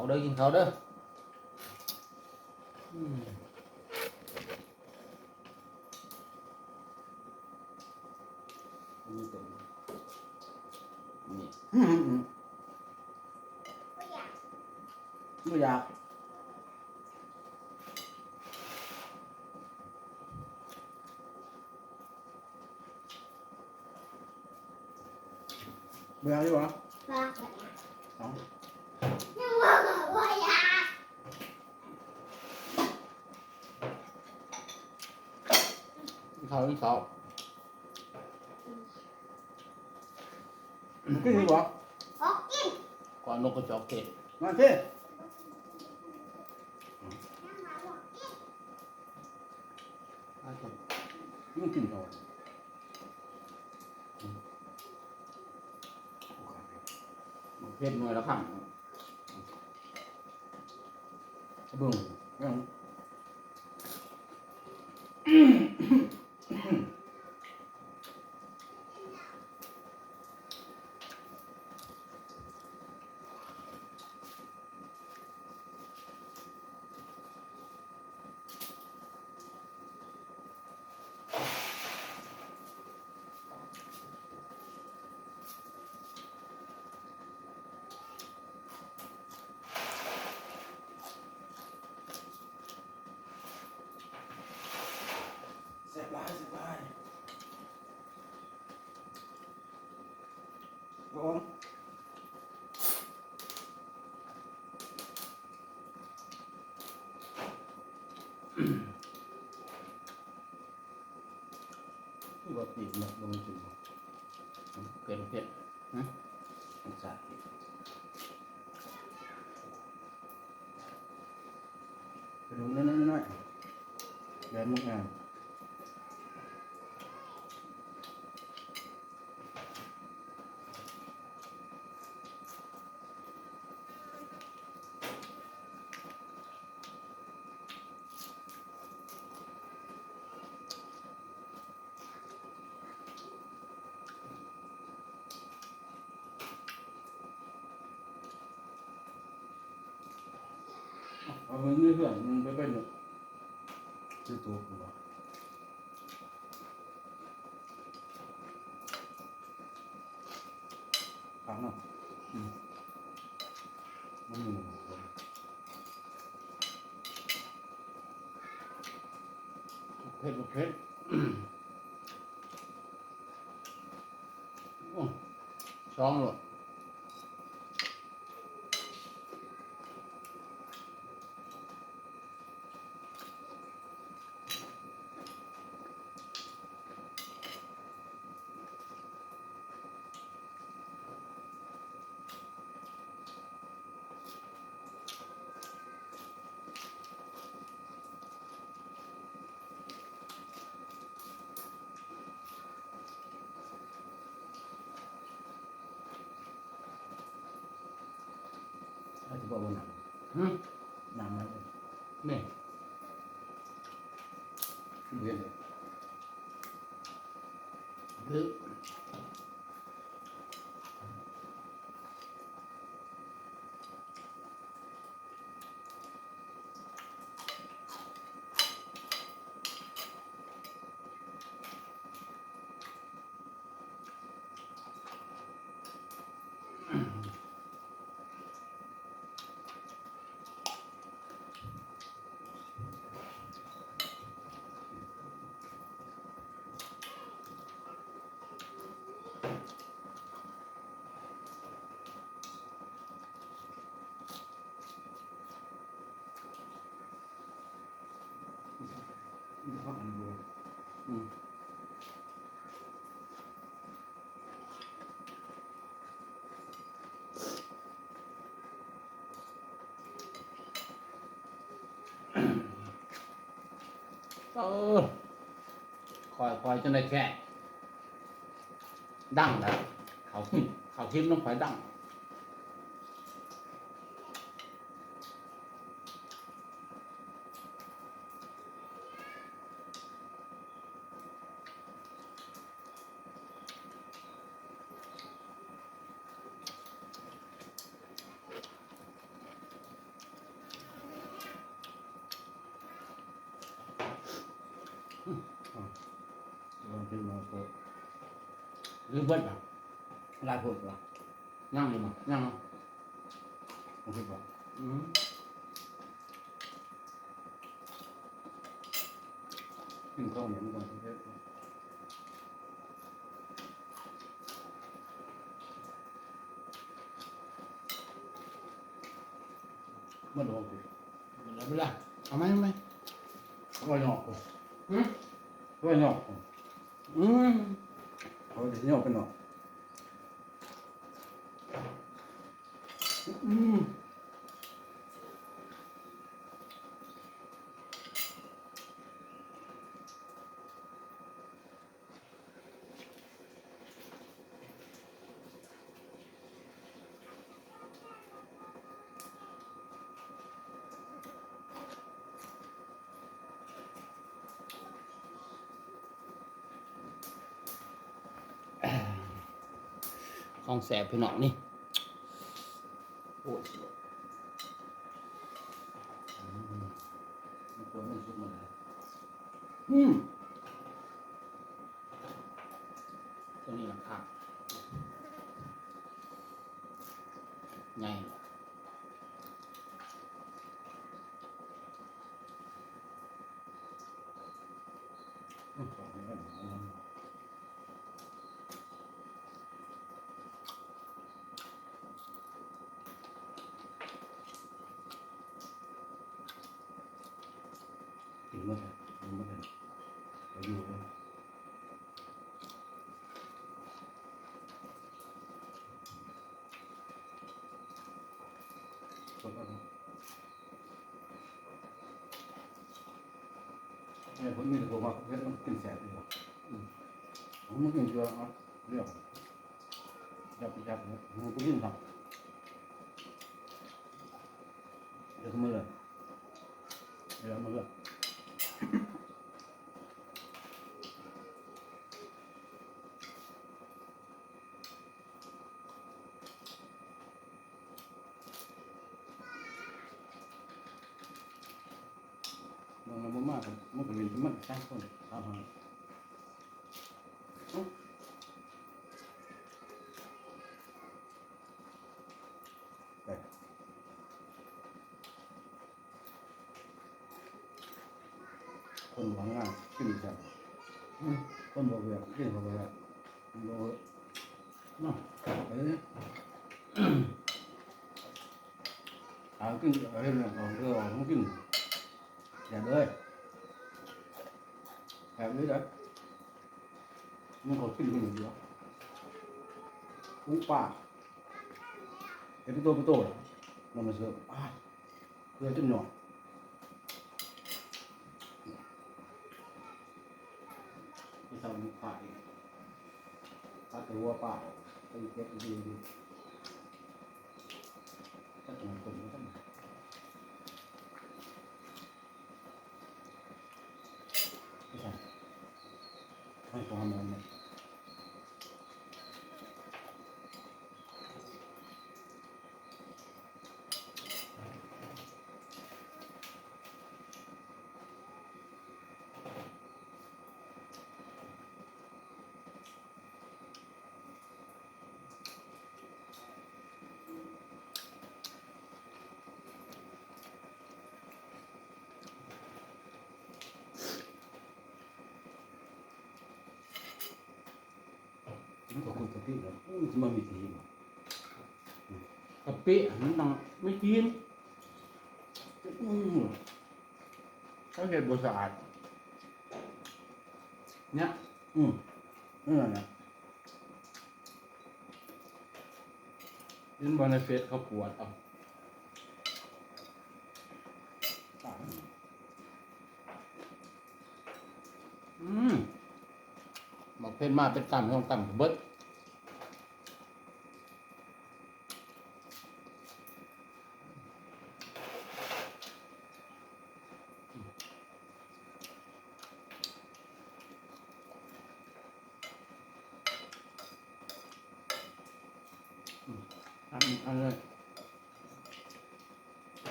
ເອົາເດີ ກິນເຂົ້າເດີ. ອືມ ນີ້ຕົວນີ້ ອືມ ບໍ່ຢາກ ບໍ່ຢາກຢູ່ຫວາ? ບໍ່ຢາກ. ເອົ້າ ຍັງບໍ່ ບໍ່ຢາກ. ກິນເຂົ້າ ກິນເຂົ້າ. ກິນຢູ່ບໍ່? ບໍ່ກິນ. ກ່ອນນົກກະຈອກເທດ ມາເທດ. ມາເທດ ມັນກິນເຂົ້າ. ອືມ ບັກເຜັດໜ່ວຍລະຄຳ ເບິ່ງ ຍັງ ແຊບຫຼາຍ ແຊບຫຼາຍ. ຄືວ່າປີກນົກບໍ່ມັນກິນບໍ່? ເຜັດ ເຜັດ ຮະ? ມັນສາດ ກະດູກນ້ອຍໆ ແບບນົກງາມ. ເອົາເງິນໃນເຮືອນ ມັນໄປເປັນ ຊື້ໂຕກວ່າ ຄັກເນາະ. ອືມ ມັນ ເຜັດ ບໍ່ເຜັດ. ໂອ້ ສອງໂລດ. ອາດຈະບອກວ່າໜັກ ຫຶ ໜັກໄໝ? ແມ່ນ ບໍ່ເຫັນເລີຍ ອືມ ເອີ ຄ່ອຍໆ ຈັ່ງໄດ້ແຂກ ດັງແລ້ວ ເຂົ້າ ເຂົ້າທິບນຳຂ້ອຍດັງ. ອ ຫຼືເບິດລະ? ຫຼາຍໂພດບໍ່? ຍັງຢູ່ບໍ່? ຍັງເນາະ ບໍ່ຄິດບໍ່? ອືມ ກິນຂອງຫຍັງກ່ອນ? ໝົດແລ້ວບໍ່? ໝົດແລ້ວ ເວລາ ເອົາໃໝ່ ເອົາໃໝ່ ເອົາໄວ້ນອກ ຫຶ ເອົາໄວ້ນອກ ອືມ ເອົາໄວ້ນອກ ໄປນອກ ອືມ. ຂອງແຊບພີ່ນ້ອງນີ້ ໂອ້ຍ ອືມ ມັນຄວນມັນສຸກມາແລ້ວ ອືມ ຕົວນີ້ລະຄັກ ໃຫຍ່ ກິນໝົດແລ້ວ ກິນໝົດແລ້ວ ໄປຢູ່ເດີ. ແມ່ນ ເພິ່ນມີແຕ່ຜູ້ມັກເຜັດ ມັນກິນແຊບຢູ່. ອືມ ມັນກິນເກືອເນາະ ລຽວ ຈັບໄປຈັບເນາະ ມັນບໍ່ກິນຊ້ຳ ເອົາມາເລີຍ ເອົາມາເລີຍ. ນ້ອງລາວບໍ່ມາ ມັນກໍເປັນ ມັນສາມຄົນ ສາມຄົນ ເອົ້າ ໄປ. ຄົນບໍ່ທຳງານກິນແຊບ ອືມ ຄົນບໍ່ວຽກກິນເຂົ້າບໍ່ໄດ້ ບໍ່ ເນາະ ເອີ ຫາກິນ ເຮັດຫຍັງກໍເອີ ເອົາມາກິນ ແຊບເລີຍ ແຊບເລີຍເດີ ມັນກໍກິນຄົນດຽວ ອຸປາ ເຮັດເປັນໂຕເປັນໂຕ ນຳມາເສີບ ອາ ເກືອຈົນຫຍໍ້ ໄປເຊົາໝູປ່າອີກ ຕັດແຕ່ຫົວປາ ໄປເກັບດີໆ ຕັດແຕ່ຕົນມັນ ມັນກໍຄົນກະປິແລ້ວ ມັນຊິມາມີຕີນ ກະປິມັນຕ້ອງມີຕີນ ອືມ ເຂົາເຮັດບໍ່ສະອາດ ເນຍ ອືມ ນັ້ນແຫຼະ. ເຫັນບໍ່ໃນເຟສເຂົາປວດເອົາ ອືມ ບັກເພັດມາເປັນກຳສອງກຳກໍເບິດ. ອືມ ອັນນີ້ ອັນນີ້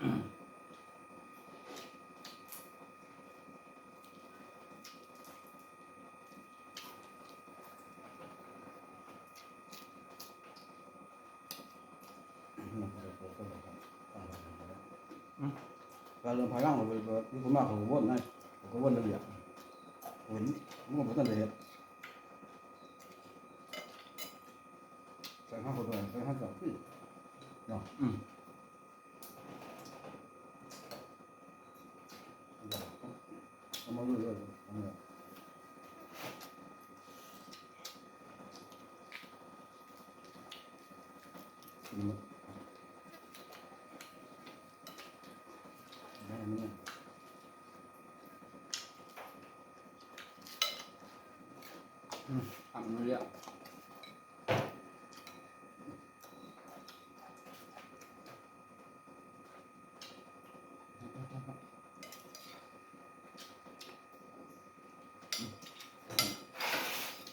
ອືມ ອືມ ການເລື່ອງພາຍຫຼັງ ຂ້ອຍ ຂ້ອຍ ມີຄົນມາ ຂ້ອຍກໍວົນນະ ຂ້ອຍກໍວົນລະບຽບ ເຫັນ ມັນກໍບໍ່ທັນໄດ້ເຮັດ ໃສ່ເຮົາ ເຮົາ ເຮົາເຈົ້າຄືເນາະ ອືມ. ເອົາມາເລີຍ ເອົາມາເລີຍ ກິນໝົດ ໄດ້ມັນ ອືມ ອັບເລີຍ.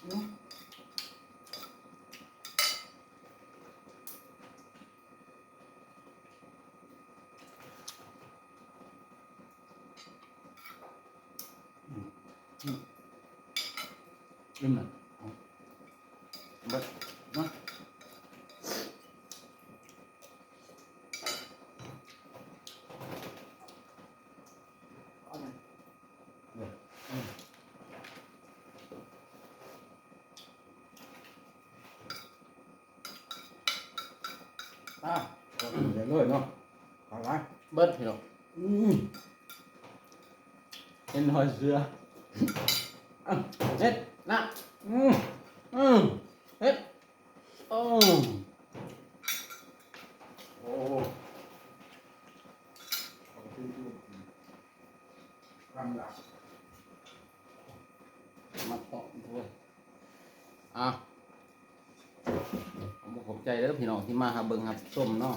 ອືມ ອືມ ອີ່ມແລ້ວ ເບິດ ມາ ເອົາແມ່ນ ເອີ ອືມ. ອ່າ ເອົາເລີຍເນາະ ເອົາຫຼາຍ ເບິດພີ່ນ້ອງ ອືມ ເຫັນຮອຍເສືອ ອ່ະ ເຮັດນະ ອືມ ອືມ ເຮັດ ໂອ້ ໂອ້ ມາເກາະເລີຍ ອ່ະ ຂອບໃຈເດີພີ່ນ້ອງທີ່ມາຮັບເບິ່ງຮັບຊົມເນາະ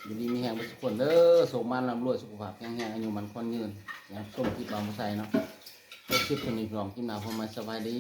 ຢູ່ດີມີແຮງເບິດທຸກຄົນເດີ ໂຊກໝານລ່ຳລວຍ ສຸຂະພາບແຂງແຮງ ອາຍຸໝັ້ນຂວັນຍືນ ໃຫ້ຮັບຊົມຄລິບບ່າວໝູໄຊເນາະ ຈົບຄລິບສ່ຳນີ້ພີ່ນ້ອງ ຄລິບໜ້າພົບໃໝ່ ສະບາຍດີ.